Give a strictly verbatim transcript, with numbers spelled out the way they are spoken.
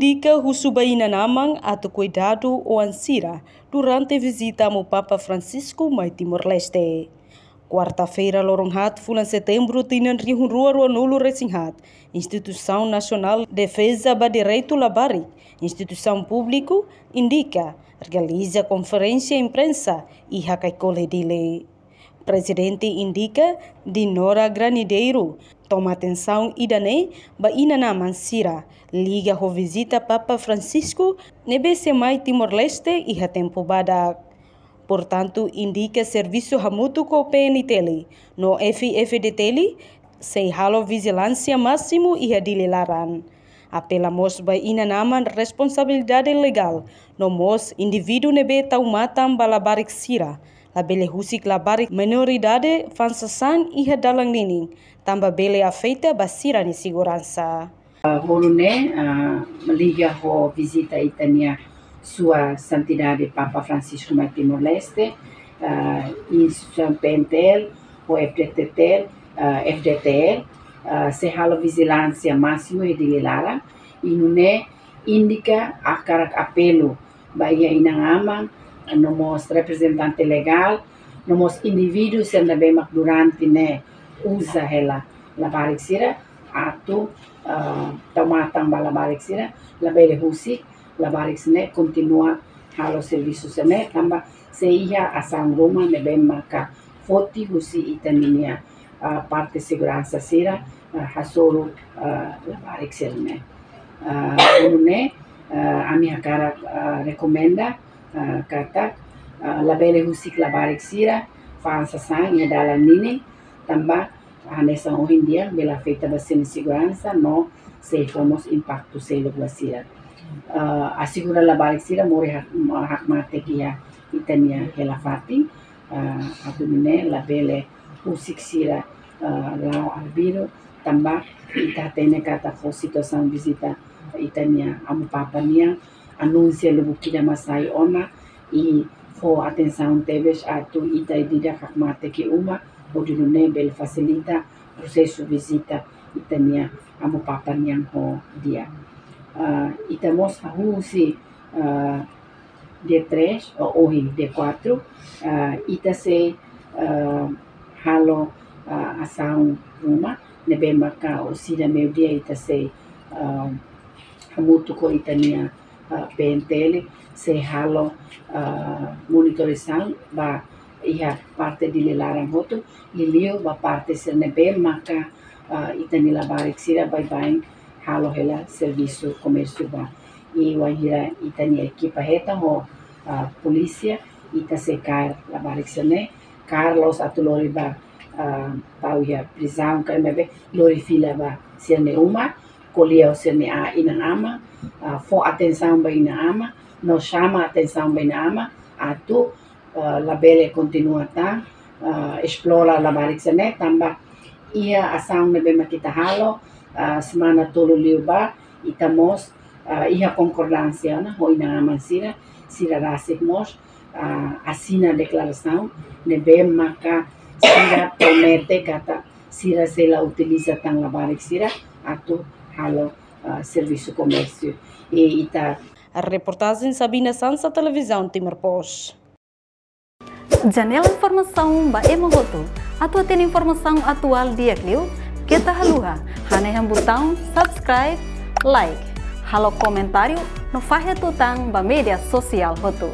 INDICA husu ba inan-aman atu kuidadu oan sira durante vizita Amu Papa Francisco mai Timor-Leste. Kuarta-feira, loron haat, fulan Setembru, tinan rihun rua rua-nulu resin haat, Instituisaun Nasionál Defeza ba Direitu Labarik, Instituisaun Públiku, INDICA, realiza konferénsia imprensa iha Caicoli, Dili. Prezidente INDICA, Dinora Granideiro, toma atensaun ida-ne'e ba inan-aman sira liga ho vizita Papa Francisco ne'ebé sei mai Timor-Leste iha tempu badak. Portantu, INDICA servisu hamutuk ho P N T L no F F D T L sei halo vijilánsia másimu iha Dili laran. Apela mós ba inan-aman responsabilidade legál, no mós indivíduu ne'ebé tau matan ba labarik sira, labele husik labarik menoridade fa'an sasán iha dalan ninin, tanba bele afeta ba sira-nia seguransa. Ah, hodi nune'e, ah, liga ho vizita ita-nia Sua Santidade Papa Francisco mai Timor-Leste, ah, instituisaun P N T L, ho F D T L, ah, F D T L, ah, sei halo vijilánsia másimu iha Dili laran, i nune'e INDICA hakarak apelu ba iha inan-aman, no mós reprezentante legál, no mós indivíduu sira ne'ebé mak durante ne'e uza hela labarik sira, atu, ah, tau matan ba labarik sira, labele husik labarik sira-ne'e kontinua halo servisu sira-ne'e, tanba sei iha asaun ruma ne'ebé maka foti husi ita ninia, ah, parte seguransa sira, ah, hasoru, ah, labarik sira-ne'e. Ah, hodi nune'e, ah, ami hakarak, ah, rekomenda, ah, katak, ah, labele husik labarik sira fa'an sasán iha dalan ninin, tanba hanesan ohin dehan bele afeta ba sira-nia seguransa no sei fó mós impaktu seluk ba sira. Ah, asegura labarik sira moris hak-, hakmatek iha ita-nia hela fatin, ah, atu nune'e labele husik sira, ah, la'o arbiru, tanba ita hatene katak fó situasaun vizita ita-nia Amu Papa nian, anúnsia lubuk ida mak sai ona, i fó atensaun tebes atu ita ida-idak hakmatek iha uma, hodi nune'e bele fasilita prosesu vizita ita-nia Amu Papa nian ho di'ak. Ah, ita mós hahú husi, ah, dia três, ou ohin, dia quatro, ah, ita sei, ah, halo, ah, asaun ruma, ne'ebé maka orsida meiudia ita sei, ah, hamutuk ho ita-nia, ah, P N T L, sei halo, ah, monitorizasaun ba iha parte Dili laran hotu, liuliu ba parte sira ne'ebé maka, ah, ita-nia labarik sira baibain halo hela servisu komérsiu ba. I wainhira ita-nia ekipa hetan ho, ah, polísia, ita sei kaer labarik sira-ne'e, kaer la'ós atu lori ba, ah, tau iha prizaun, ka ne'ebé, lori fila ba sira-nia uma, ko'alia ho sira-nia inan-aman, ah, fó atensaun ba inan-aman, no xama atensaun ba inan-aman, atu, ah, labele kontinua tan, ah, esplora labarik sira-ne'e, tanba iha asaun ne'ebé mak ita halo, ah, semana tolu liubá, ita mós, ah, iha konkordánsia ona ho inan-aman sira, sira rasik mós, ah, asina deklarasaun ne'ebé maka sira promete katak sira sei la utiliza tan labarik sira atu halo, ah, servisu komérsiu. I ita. Reportajen Sabina Sansa, Televizaun Timor Post. Janela informasaun ba ema hotu. Atu hatene informasaun atuál di'ak liu, keta haluha hanehan butaun subscribe, like, halo komentáriu no fahe tutan ba média sosiál hotu.